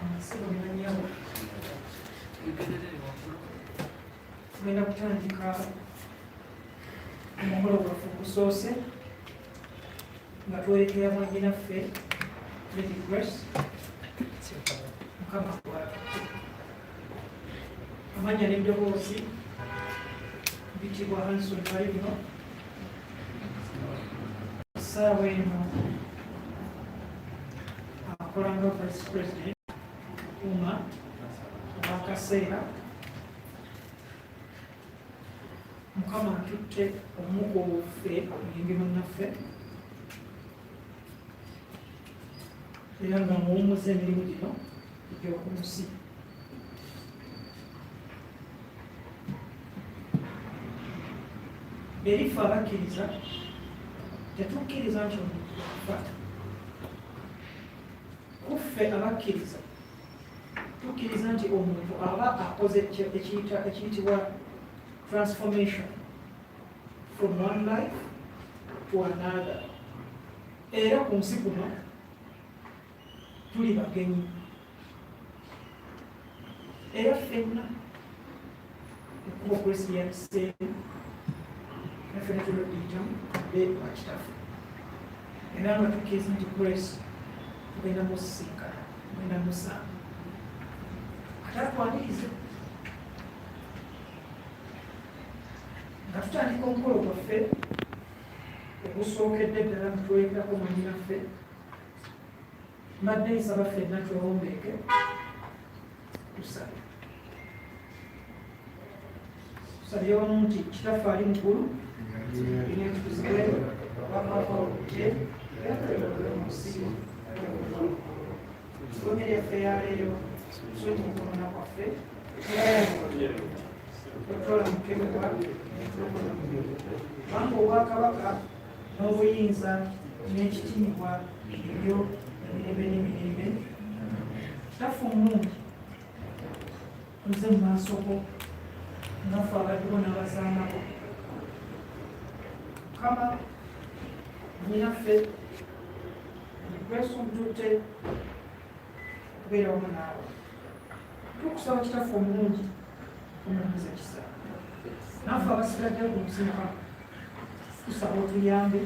Amasibo nannyabo, tugenda kutandika omukolo gwaffe ogusoose nga twolekera mwannyinaffe Lady Grace. Mukama gwatutte. Amannya n'eddoboozi bitibwa Hanson bali bino essaawa eno akola nga vice president uma owakaseera. Mukama atutte omu ku ffe muyimbi munnaffe era nga muwummuza emirimu gino egy'oku nsi. Eri ffe abakkiriza, tetukkiriza nti omuntu afa. Ku ffe abakkiriza, tukkiriza nti omuntu aba akoze ekiyitibwa transformation from one life to another, era ku nsi kuno tuli bagenyi, era ffenna ekkubo Kristo yabiseemu naffe netulodiyitamu be wa kitaffe, era nga tukkiriza nti Kristo tugenda musisinkana, tugenda musanga ate atwanirize. Nga tutandika omukolo gwaffe ogusookedde ddala nga tweyogerako mwannyinaffe, mbadde nsaba ffenna twewombeeke tusabe. Tusabire wamu nti, Kitaffe ali mu ggulu, enetukuzibwe, obwakabaka obujje, mu nsi. Emmere yaffe yaleero tusonyiwe okwonoona kwaffe, otutwala mu kukemebwa, kubanga obwakabaka n'obuyinza n'ekitiibwa ebyo emirembe n'emirembe. Kitaffe omulungi, tuze mu maaso go ngaffe abaddiwo n'abazaanabo. Mukama, nnyinaffe twesuntutte okubeera wamu naawe. Tukusaba, Kitaffe omulungi, omulamuza kisa. Naffe abasigaddeyo ku nsi, Mukama, tusaba otuyambe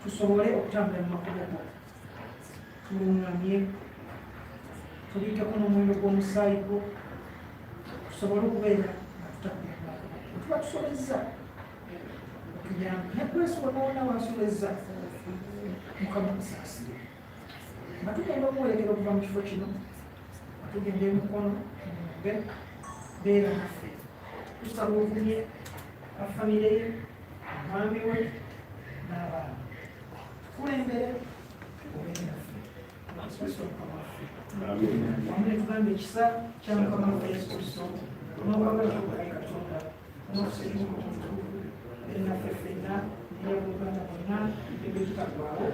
tusobole okutambula mu makubo go. Tuluŋŋamye, tubikkeko n'omuwendo gw'omusaayi gwo, tusobole okubeera nga tutambulira mu makubo go. Tuba tusobezza, otuyambe. Ne Grace wonna wonna wasobezza, Mukama musaasire. Nga tugenda okuwerekera okuva mu kifo kino, nga tugenda emukono mumbe, beera naffe. Tusaba ogumye abafamire ye, omwami we n'abaana. Tukulembere, obeere naffe. Kristo Mukama waffe. Wamu ne tugamba, ekisa kya Mukama waffe Yesu Kristo n'okwagala kwa Katonda n'okusiima omutukuvu eri naffe ffenna n'abooluganda bonna ebyo ekitaggwaawo.